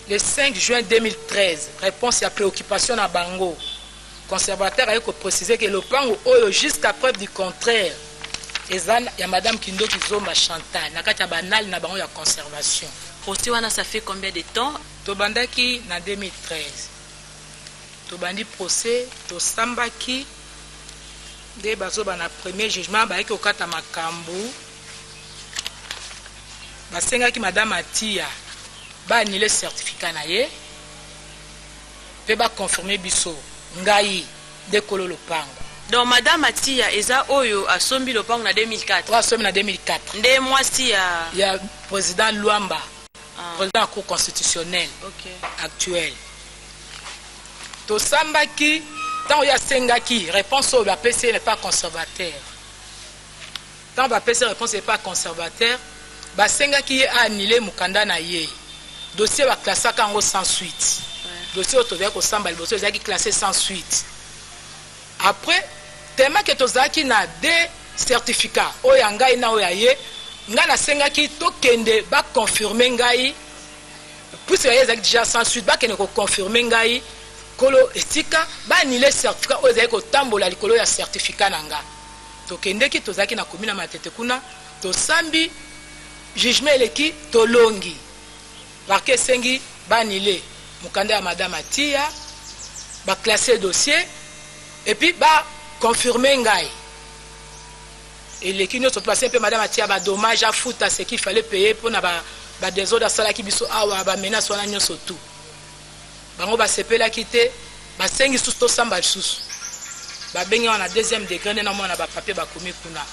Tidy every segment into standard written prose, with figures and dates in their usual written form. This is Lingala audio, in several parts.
Le 5 juin 2013, réponse ya préoccupation na bango, conservateur aye koprécise ke lopango oyo, jusqu'à preuve du contraire, eza ya madame Kindoki Zomba Chantal na kati ya banale na bango ya conservation. Procès wana, ça fait combien de temps? Tobandaki na 2013, tobandi procès, tosambaki nde bazoba na premier jugement. Bayaki kokata makambo, basengaki madame Atia baannuler certificat na ye mpe baconfirme biso ngai nde kolo lopango. Donc madame Atia eza oyo asombi lopango na 2004? Oyo asombi na 2004. Nde mwasi ya Ya président Lwamba. Ah. Président ya Cour constitutionnelle actuelle. Tosambaki ntango ye asengaki réponse oyo bapesi ye pas conservateur. Ntango bapesi réponse epa conservateur, basengaki ye aannuler mokanda na ye. Dossier baclassaka yango sans suite. Dossier oyo tozalaki kosamba liboso ezalaki classé sans suite. Après, tellement ke tozalaki na deux certificat, oyo ya ngai na oyo ya ye, ngai nasengaki tokende baconfirme ngai, puisque ye ezalaki déjà sans suite, bakende koconfirme ngai kolo esika, baannuler certificat oyo ezalaki kotambola likolo ya certificat na nga. Tokendeki, tozalaki na commune ya Matete kuna, tosambi, jugement eleki, tolongi. Parquet esengi baannuler mokanda ya madame Atia, baclasse dossier et puis baconfirme ngai. Eleki nyonso, to mpe madame Atia badommage afuta, ce qu'il fallait payer mpona badésordre asalaki biso awa, bamenace wana nyonso. Tout bango basepelaki te, basengi susu tosamba lisusu. Babengi wana na deuxième degré, nde namona bapapier bakomi kuna.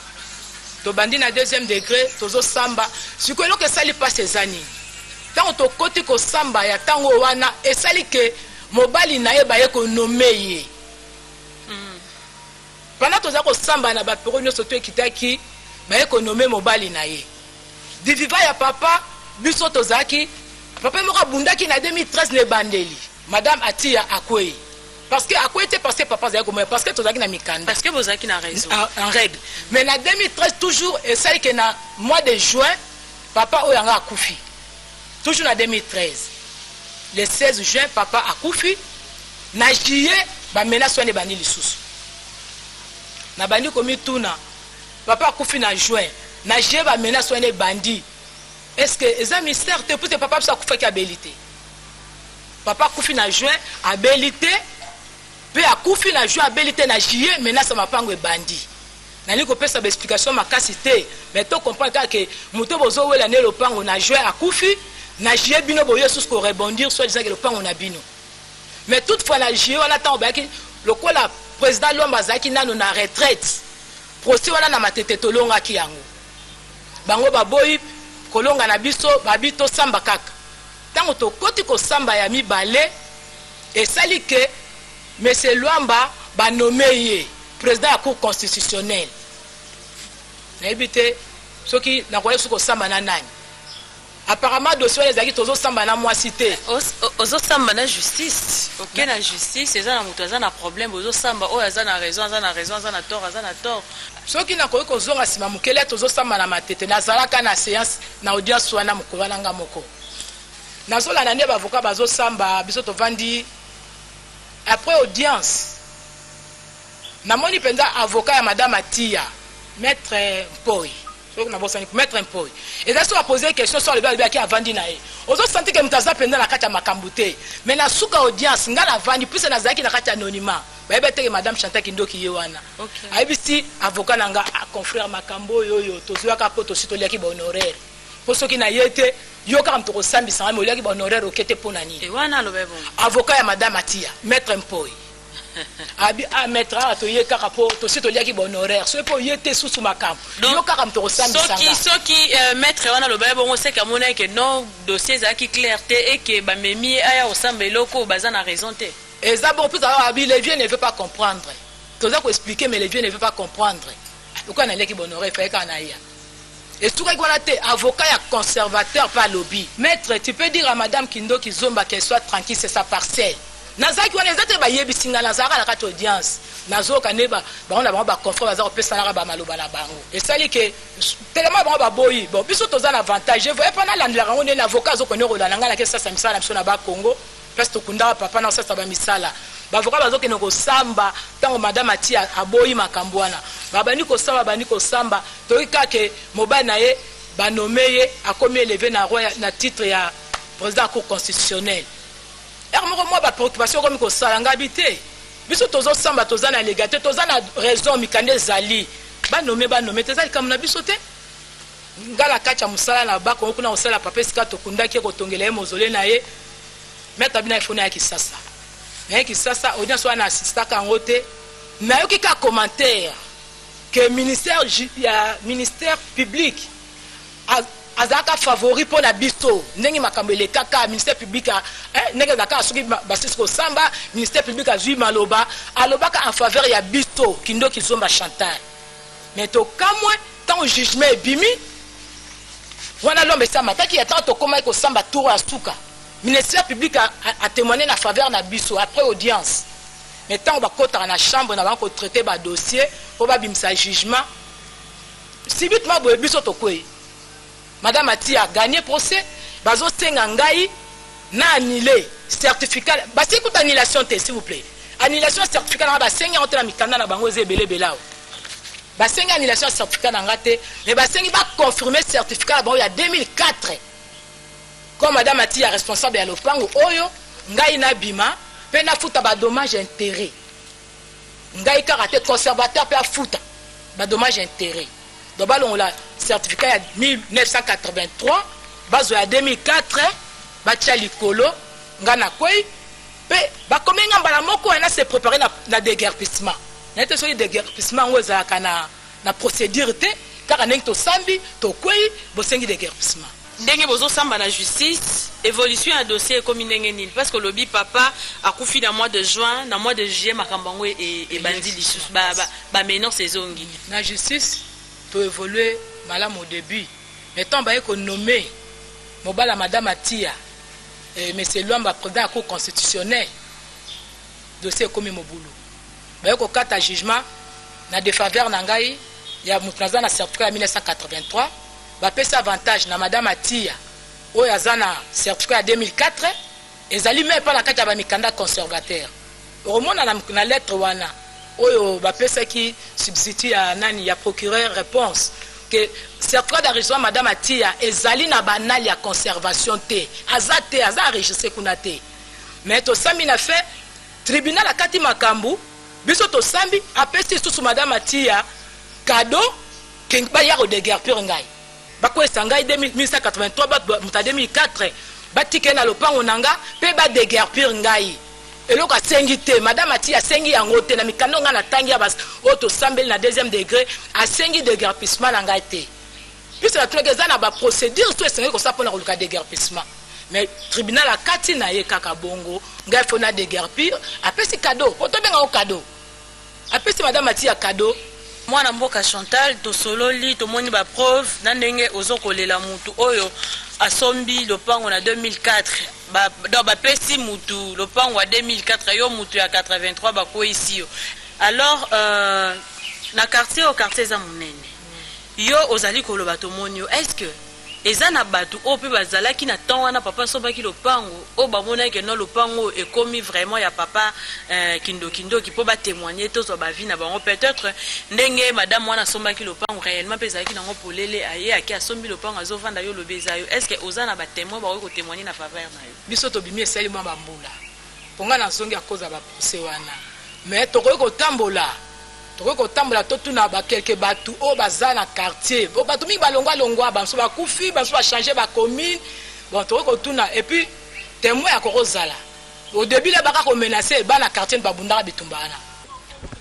Tobandi na deuxième degré, tozosamba. Sikoyo eloko esali mpasi eza nini? Ntango tokoti kosamba ya ntango wana, esali ke mobali na ye baye konommer ye. Pendant toza kosamba na bapero nyonso to ekitaki, baye konommer mobali na ye. Du vivant ya papa biso tozalaki, papa moko abundaki na 2013 na ebandeli, madame Atia akwei. Parce que akwei te parce que papa azalaki komoya, parce que tozalaki na mikanda. Parce que bozalaki na raison. En règle. Mais na 2013 toujours, esali ke na mois de juin papa oyo yanga akufi. Toujours na 2013, le 16 juin papa akufi. Na juillet bamenace wana ebandi lisusu. Nabandi komituna, papa akufi na juin, na juillet bamenace wana ebandi, est ce que eza mystère te? Puisque papa biso akufaki abeli te. Papa akufi na juin, abeli te, mpe akufi na juin, abeli te, na juillet menace ya mapango ebandi. Nalingi kopesa baexplication makasi te, mais to comprendre kaka ke moto bozowela nde lopango, na juin akufi, na juillet bino boye susu korebondir soit disant ke lopango na bino. Mais toutefois na juillet wana, ntango bayaki, lokola président Lwamba azalaki nano na retraite, procès wana na Matete tolongaki yango. Bango baboyi kolonga na biso, babi tosamba kaka. Ntango tokoti kosamba ya mibale, esali ke monsieur Lwamba banommer ye président ya Cour constitutionnelle. Nayebi te soki nakoki soki kosamba na nani. Apparemment dossier wana ezalaki tozosamba na mwasi te. Ozosamba na justice, oke na justice, eza na moto aza na problème, ozosamba oyo aza na raison, aza na raison, aza na tort, aza na tort. Soki nakoki kozonga nsima mokele, tozosamba na Matete, nazalaka na séance, na audience wana. Mokolo wana nga moko nazolanda nde baavocat bazosamba, biso tovandi. Après audience, namoni mpenza avocat ya madame Atia, maître Mpoi, soki nabosani, maître Mpoi eza soki apose question, so alobi, alobaki, avandi na ye, ozosentir ke moto aza mpenza na kati ya makambo te. Mais na suka audience, ngai navandi, puisque nazalaki na kati ya anonymat, bayebi eteke madame Chantal Kindoki ye wana. Ayebisi avocat na nga: "Ah, confrère, makambo oyo oyo tozwaka mpo tosi toliaki bahonoraire, mpo soki na ye te, yo kaka moto kosambisa ngai, me oliaki bahonoraire, oke te, mpo na nini?" E wana aloba bongo? Avocat ya madame Atia, maître Mpoi, abi: "Ah maître, awa toye kaka mpo tosi toliaki bahonoraire, soki mpo oye te susu makambo, yo kaka moto kosambisa soki nga." Soki maître wana aloba bongo, seke amonaki ke non, dossier ezalaki clair te, eke bamemi ye aya kosamba eloko oyo baza na raison te. Eza bon, mpo abi: "Le vieux ne veut pas comprendre." Toza koexpliquer, mais le vieux ne veut pas comprendre. Lokola naliaki bahonoraire, efallait kaka na ya. Esukaki wana te, avocat ya conservateur mpe alobi: "Maître, tu peux dire à madame Kindoki Zomba qu'elle soit tranquille, c'est sa parcelle." Nazalaki wana, eza te bayebisi ngai, nazalaka na kati audience, nazoyoka nde bango na bango baconfrère baza kopesanaka bamaloba na bango. Esali ke telema bango baboyi. Bon, biso toza na avantage. Je voyais mpa nalandelaka yango ndenge avocat azokende kolanda ngai. Nake sasa misala na biso na Bakongo, place tokundaka papa, na kosasa bamisala. Baavocat bazokende kosamba. Ntango madame ati aboyi makambo wana, babandi kosamba, babandi kosamba. Toyoki kaka ke mobali na ye banommer ye, akomi élevé na roi, na titre ya président ya Cour constitutionnelle. Ere moko mwa bapréoccupation okomi kosala ngabi te. Biso tozosamba, toza na légalité, toza na raison, mikanda ezali. Banommer, banommer te, eza likambo na biso te. Nga na kati ya mosala na Bakongo kuna, kosala papa esika tokundaki ye, kotongela ye mausolée na ye. Maître abina ifo naya Kisasa. Naye Kisasa, audience wana assistaka yango te. Nayoki ka commentaire ke ministère ya ministère public azalaka favori mpo na biso, ndenge makambo elekaka ministère public, ndenge ezalaka soki basisi kosamba, ministère public azwi maloba, alobaka en faveur ya biso Kindoki Zomba Chantal. Mais tokamwe, ntango jugement ebimi wana, lombe esamataki ya ntango tokomaki kosamba tour ya suka, ministère public atémoigné na faveur na biso après audience. Mais ntango bakɔtaka na chambre na bango kotraiter badossier mpo babimisa jugement, subitement boye biso tokwei, madame ati agagné procès. Bazosenga ngai na annuler certificat. Basi kuta annulation te, s'il vous plaît, annulation certificat na nga basengi yango te. Na mikanda na bango eza ebele ebele awa. Basengi annulation ya certificat na nga te, mais basengi baconfirmer certificat na bango ya 2004 comme madame ati ya responsable ya lopango oyo. Ngai nabima mpe nafuta badommage intérêt. Ngai kaka te, conservateur mpe afuta badommage intérêt. Donc balongola certificat ya 1983, bazwa ya 2004, batia likolo. Ngai nakwei mpe bakomi nga mbala moko wana se préparé na déguerpissement. Naye te soki déguerpissement yango ezalaka na procédure te. Kaka ndenge tosambi, tokwei, bosengi déguerpissement. Ndenge bozosamba na justice, évolution ya dossier ekomi ndenge nini? Parce que olobi papa akufi na mois de juin, na mois de juillet makambo yango ebandi lisusu, bamenance ezongi. Na justice toévolue malamu au début, mais ntango baye konommer mobala madame atia, monsieur Lwamba, président ya Cour constitutionnelle, dossier ekomi mobulu. Baye kokata jugement na défaveur na ngai ya moto naza na certificat ya 1983. Bapesi avantage na madame atia oyo aza na certificat ya 2004. Ezali me epa na kati ya bamikanda conservateur, okomona na lettre wana oyo bapesaki substitut ya nani, ya procureur, réponse ke certificat d'enregistrement madame atia ezali na banali ya conservation te, aza te, aza enregistré kuna te. Mais tosambi na fait, tribunal akati makambo. Biso tosambi, apesi lisusu madame atia cadeau ke baya kodéguerpir ngai, bakwesa ngai 1883, moto ya 2004 batike na lopango na nga mpe badéguerpir ngai. Eloko asengi te, madame ati asengi yango te. Na mikanda ngai natangi ya oyo tosambeli na deuxième degré, asengi déguerpissement na ngai te, puisque natunaki eza na baprocédure so esengeli kosala mpona koluka déguerpissement. Mais tribunal akati na ye kaka bongo, ngai fo na déguerpir. Apesi cadeau, po tobenga ngo cadeau, apesi madame ati ya cadeau. Mwana mboka Chantal, tosololi, tomoni bapreuve na ndenge ozokolela mutu oyo asombi lopango na 2004. Donc bapesi mutu lopango ya 2004, yo mutu ya 83 bakweyisi yo. Alors na quartier oyo, quartier eza monene, yo ozali koloba tomoni yo. Est ce que eza na bato oyo mpe bazalaki na temps wana papa asombaki lopango, oyo bamonaki no lopango oyo ekomi vraiment ya papa Kindokindoki, mpo batémoigne, tozwa baavis na bango? Peut-être ndenge madame wana asombaki lopango réellement mpe ezalaki nango polele, aye ake asombi lopango, azovanda, yo olobi eza yo. Est ce que oza na batémoin bakoki kotémoigne na faveur na yo? Biso tobimi, esali mwa bambula mpo ngai nazongi akoza baprocès wana. Mais tokoki kotambola, totuna baquelques bato oyo baza na quartier. Bo bato mingi balongwa-longwa, bamosusu bakufi, bamosusu bachange bacommune. Bon, tokoki kotuna et puis témoin akoki kozala. Au début le baka komenacer bana quartier, babundaka bitumba wana.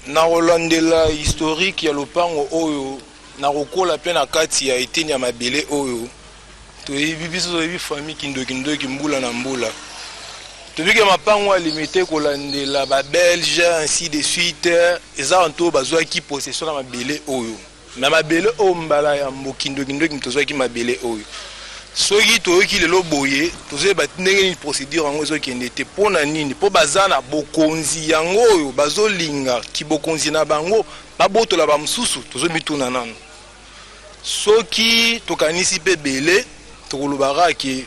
Na kolandela historique ya lopango oyo, na kokola mpe na kati ya eteni ya mabele oyo toyebi, biso toyebi famille Kindokindoki mbula na mbula. Tobiki mapango ya limité kolandela babelge, ainsi de suite. Eza banto oyo bazwaki possession na mabele oyo, na mabele oyo mbala ya mbokindokindoki moto azwaki mabele oyo. Soki toyoki lelo boye, tozoyeba ndenge nini procédure yango ezokende te. Mpo na nini? Mpo baza na bokonzi yango oyo bazolinga kibokonzi na bango, babotola bamosusu. Tozomituna nano, soki tokanisi mpe ebele, tokolobaka ke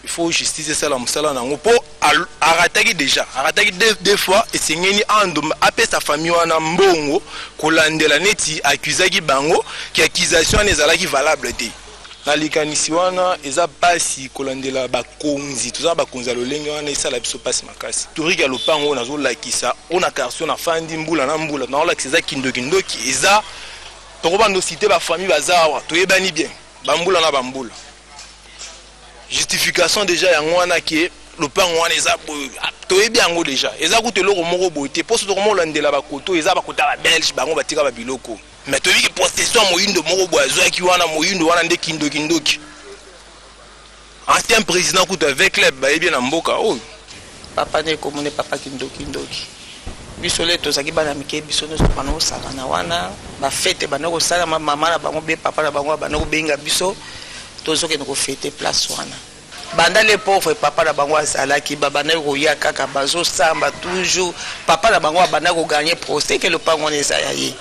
il faut justice esala mosala na yango, mpo arataki déjà, arataki deux fois. Esengeli ando apesa famille wana mbongo kolandela neti accusaki bango, ke accusation wana ezalaki valable te. Na likanisi wana eza mpasi kolandela bakonzi. Toza na bakonzi ya lolenge wana, esala biso mpasi makasi. Historique ya lopango oyo nazolakisa, oyo na quartier nafandi mbula na mbula, naolakisa eza kindokindoki. Eza tokobanda osite bafamille baza awa, toyebani bien bambula na bambula. Justification déjà yango wana ke lopango wana eza boye, toyebi yango déjà. Eza kutu eloko moko boye te, mposo tokoma kolandela bakoto, eza bakota babelge, bango batika babiloko. Mais toyebi ke possession ya moyindo moko boye azwaki wana, moyindo wana nde kindokindoki, ancien président kutu avec club bayebi na mboka oyo. Papa nde ekomone papa kindokindoki. Biso le tozalaki bana mike, biso nyonso bana kosangana wana, bafêtes banda kosalama, mama na bango be papa na bango banda kobenga biso, tozokende kofêter place wana. Banda le pauvre papa na bango azalaki, babandaki koya kaka, bazosamba toujours. Papa na bango abanda kogagner procès ke lopango wana eza ya ye.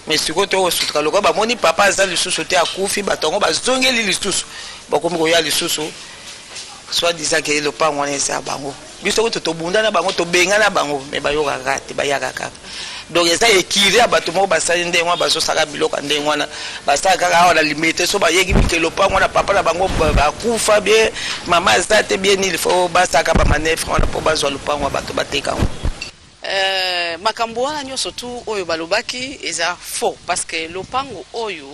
Mais sikoyo tokosutuka lokola bamoni papa aza lisusu te, akufi, bato yango bazongeli lisusu, bakomi koya lisusu, soit disant ke lopango wana eza ya bango. Biso kutu tobunda na bango, tobenga na bango, mais bayokaka te, bayaka kaka. Donc eza ekiri ya bato moko basali ndenge wana, bazosala biloko ya ndenge wana, basala kaka awa na Limete. So bayeki ke lopango wana papa na bango bakufa bien, mama aza te bien, il faut basalaka bamanœuvre wana mpo bazwa lopango ya bato, bateka yango. Makambo wana nyonso tu oyo balobaki eza faux, parce que lopango oyo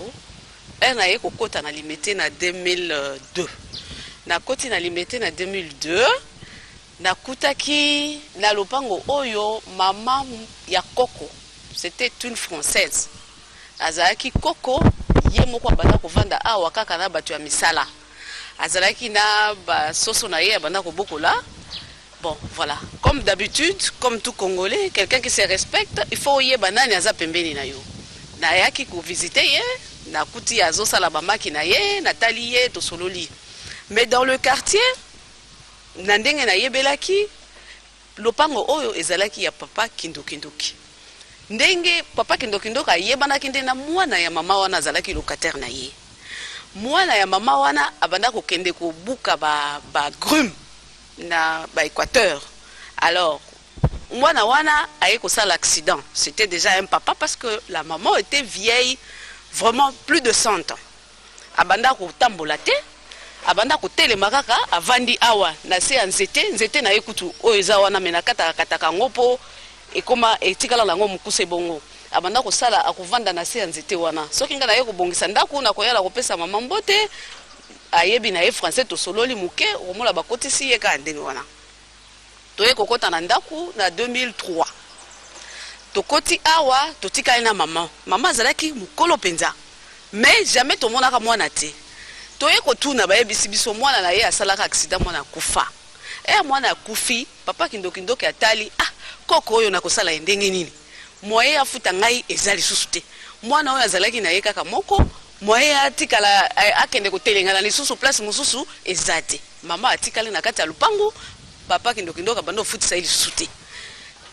ere naye kokɔta na Limete na 2002, nakoti na Limete na 2002, nakutaki na lopango oyo mama ya koko. C'était une Française, azalaki koko ye moko, abanda kovanda awa kaka na bato ya misala, azalaki na basoso na ye, abanda kobokola. Bon, voilà, comme d'habitude, comme tout Congolais, quelqu'un qui se respecte, il faut oyeba nani aza pembeni na yo. Nayaki kovisiter ye, nakuti azosala bamaki na ye, natali ye, tosololi. Mais dans le quartier, na ndenge nayebelaki, lopango oyo ezalaki ya papa kindokindoki. Ndenge papa kindokindoki ayebanaki nde na mwana ya mama wana azalaki locataire na ye. Mwana ya mama wana abanda kokende kobuka baagrumes ba na baéquateur. Alors mwana wana aye kosala accident. C'était déjà un papa, parce que la maman était vieille, vraiment plus de 100 ans. Abanda kotambola te, abanda kotelema kaka, avandi awa na se ya nzete. Nzete na ye kutu oyo eza wana, mais nakataka kataka yango mpo ekoma etikala nango mokuse. Bongo abanda kosala, akovanda na se ya nzete wana. Soki ngai naye kobongisa ndako, nakoyala kopesa mama mbote, ayebi na ye français, tosololi moke, okomona bakotisi ye kaka ndenge wana. Toye kokɔta na ndako na 2003. Tokoti awa, totikali na mama. Mama azalaki mokolo mpenza, mais jamais tomonaka mwana te. Toye kotuna, bayebisi biso mwana na ye asalaka accident, mwana akufa. E mwana akufi, papa kindokindoki atali: "Ah, koko oyo nakosala ye ndenge nini? Moyen afuta ngai eza lisusu te. Mwana oyo azalaki na ye kaka moko, moyen atikala akende kotelengana lisusu place mosusu eza te." Mama atikali na kati ya lupangu. Papa kindokindoki abandi ofutisa ye lisusu te,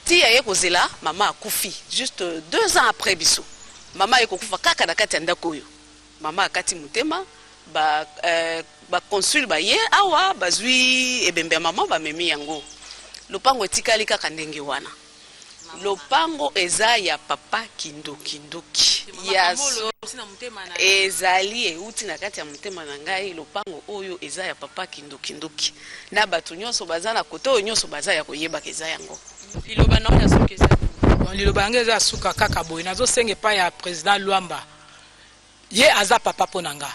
ti aye kozela mama akufi juste 2 ans après biso. Mama aye kokufa kaka na kati ya ndako oyo. Mama akati motema, baconsul ba baye awa, bazwi ebembe ya mama, bamemi yango. Lopango etikali kaka ndenge wana. Lopango eza ya papa kindokindoki ya so, ezali euti na kati ya motema na ngai. Lopango oyo eza ya papa kindokindoki, na bato nyonso baza na kote oyo nyonso baza ya koyebaka eza yango. Liloba na oyo ya suka eza? Bon, liloba yango eza ya suka kaka boye: nazosenga epai ya président Lwamba. Ye aza papa mpo na nga,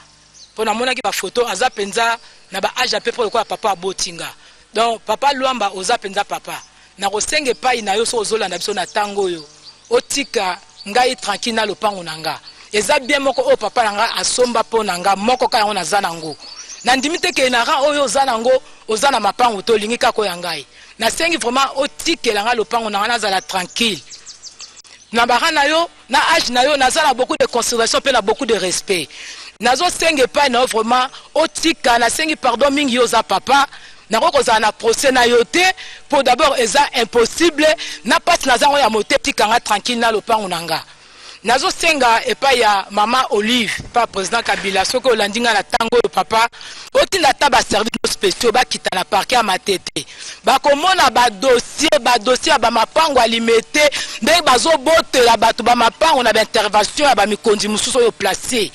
mpo namonaki bafoto, aza mpenza na baâge ape mpo lokola papa aboti nga. Donc papa Lwamba, oza mpenza papa. Nakosenga epai na yo, soki ozolanda biso na ntango oyo, otika ngai tranquille na lopango na nga. Eza bien moko oyo papa na nga asomba mpo na nga moko kaka, yango naza nango. Nandimi te ke na rang oyo oza nango, oza na mapango te, olingi kaka oyo ya ngai. Nasengi vraiment otikela ngai lopango na ngai, nazala tranquille na bara na yo, na âge na yo. Naza na beaucoup de considération mpe na beaucoup de respect. Nazosenga epai na yo vraiment otika, nasengi pardon mingi, yo oza papa, nakoki kozala na procès na yo te, mpo d'abord eza impossible na mpasi naza ngo ya motema. Tika nga tranquille na lopango na nga. Nazosenga epai ya mama Olive pa président Kabila, soki olandi nga na ntango oyo, papa, otinda ata baservice spéciaux bakita na parquet ya Matete, bakomona badossier, badossier ya bamapango ya Limete, ndenge bazobotela bato bamapango na baintervention ya bamikonzi mosusu oyo place.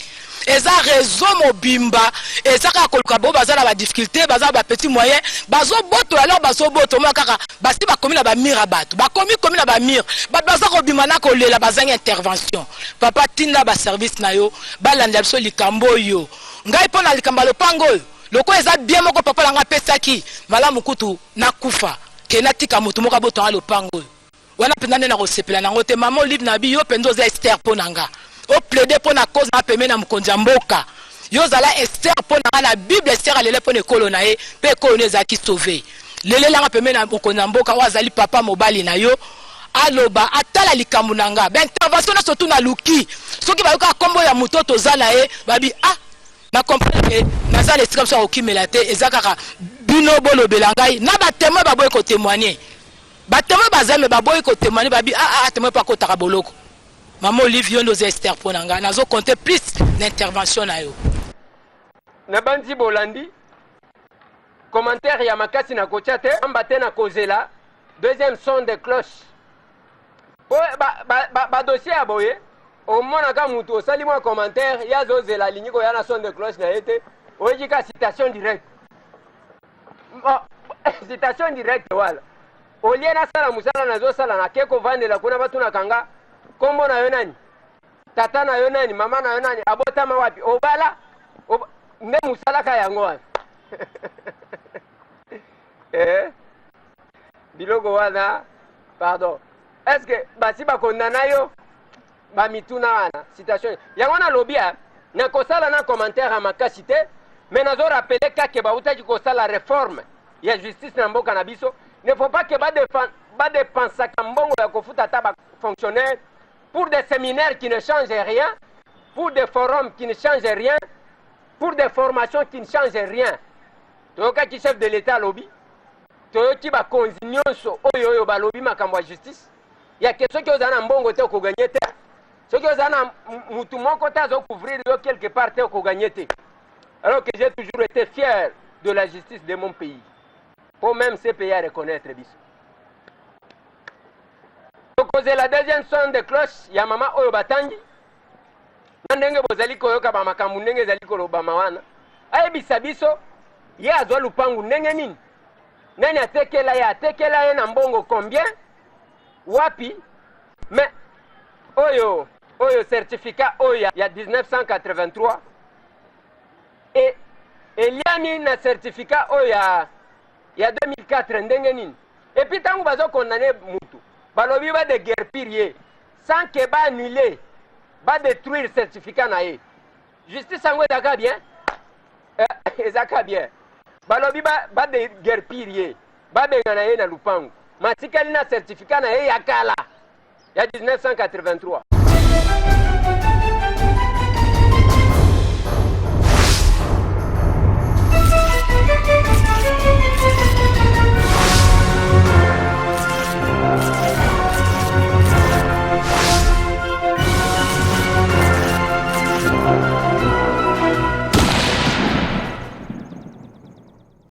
Eza réseau mobimba, eza kaka koluka bo baza na badifficulté, baza na bapetit moyen, bazobotola. Alors bazobotola, omona kaka basi bakomi na bamire ya bato, bakomi komi na bamire, bato baza kobima na kolela, bazangi intervention. Papa, tinda baservice na yo balandela biso likambo oyo. Ngai mpo na likambo ya lopango oyo, lokola eza bien moko papa na ngai apesaki, malamu kutu nakufa ke natika motu moko abotanga lopango oyo. Wana mpenza nde nakosepela nango te. Mama Olive, na bi yo mpenza oza Ester mpo na nga, oplaide mpo na cause na pembeni na mokonzi ya mboka. Yo ozala Ester mpo na nga. Na Bible, Ester alele mpo na ekolo na ye, mpe ekolo na ezalaki sauve. Lelelanga pembeni na mokonzi ya mboka oyo azali papa mobali na yo, aloba, atala likambo na nga. Baintervention nyonso tu naluki, soki bayoka nkombo ya moto toza na ye, babi ah, na comprendre ke naza na esika mosusu ya kokimela te. Eza kaka bino bolobela ngai na batémoin, baboyi kotémoigne. Batémoin baza, me baboyi kotémoigne, babi ah, ah, témoin mpo akotaka boloko. Mama Olive, yo nde oza Ester mpo na ngai, nazocompte plus na intervention na yo. Nabandi bolandi commentaire ya makasi na kotia te, pamba te na kozela deuxième son de cloche, po badossier ya boye, omonaka mutu osali mwa commentaire, ye azozela, alingi koya na son de cloche na ye te. Oyoki ka citation directe, citation directe wala. Olie nasala mosala nazosala, nake kovandela kuna, batunaka nga nkombo na yo nani, tata na yo nani, mama na yo nani, abotama wapi, obala nde mosalaka yango wana. Eh, biloko wana, pardon, est ce que basi bakondana yo bamituna wana, citation yango? Nalobi nakosala na commentaire ya makasi te, mais nazorappeler kake bautaki kosala réforme ya justice na mboka na biso. Ne faut pas ke badépensaka mbongo ya kofuta ata bafonctionnaire pour des séminaires qui ne changent rien, pour des forums qui ne changent rien, pour des formations qui ne changent rien. Toyokaki chef de l'État alobi, toyoki bakonzi nyonso oyo oyo balobi makambo ya justice ya ke soki oza na mbongo te, okoganye te. Soki oza na mutu moko te azocouvrir yo quelque part te, okoganye te. Alors que j'ai toujours été fier de la justice de mon pays, po même ce pays à reconnaître biso. Tokozela deuxième son de cloche ya mama oyo batangi na ndenge bozali koyoka bamakambo ndenge ezali kolobama wana, ayebisa biso ye azwa lupangu ndenge nini, nani atekela ye, atekela ye na mbongo combien, wapi. Mais oyo oyo certificat oyo ya 1983 e eliami na certificat oyo ya 2004 ndenge nini? Et puis ntango bazokondane mutu, balobi badéguerpir ye sans ke baannule, badétruire certificat na ye. Justice yango ezaka bien, ezaka bien. Balobi badéguerpir ye, babengana ye na lupangu, matikali na certificat na ye ya kala ya 1983.